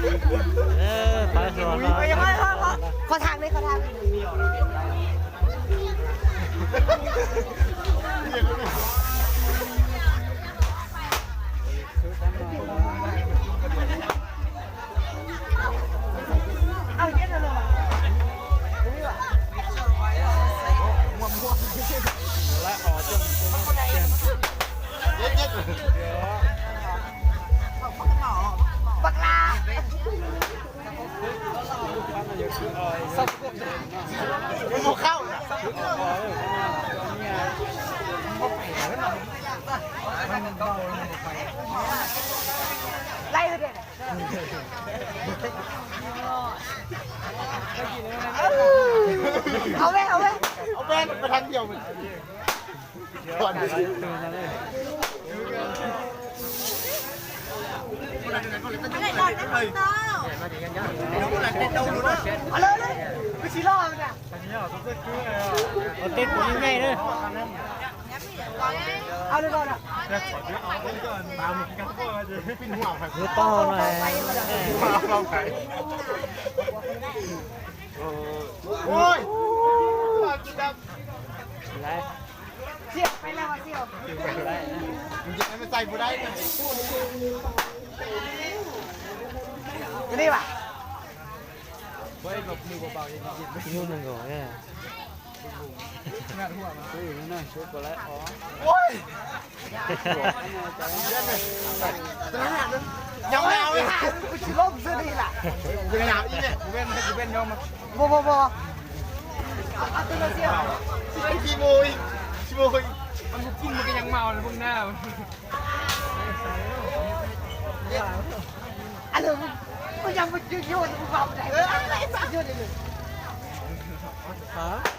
Qhov thaj no, qhov thaj. Au ve, au ve. Au ve, pas thab ntiaus. Ua teb kuv yeej nyiaj na. Yuav tau no. Lawm. Ib lub nees nkaum. Nyob nao ib ha, kuv tsis lob xwb li lawm. Nyob nao ib, kuv ven, kuv ven nyob mas. Ua, ua, ua. Tsis mus, tsis mus. Ua mus kij mus kij nyeem mau na. Hả?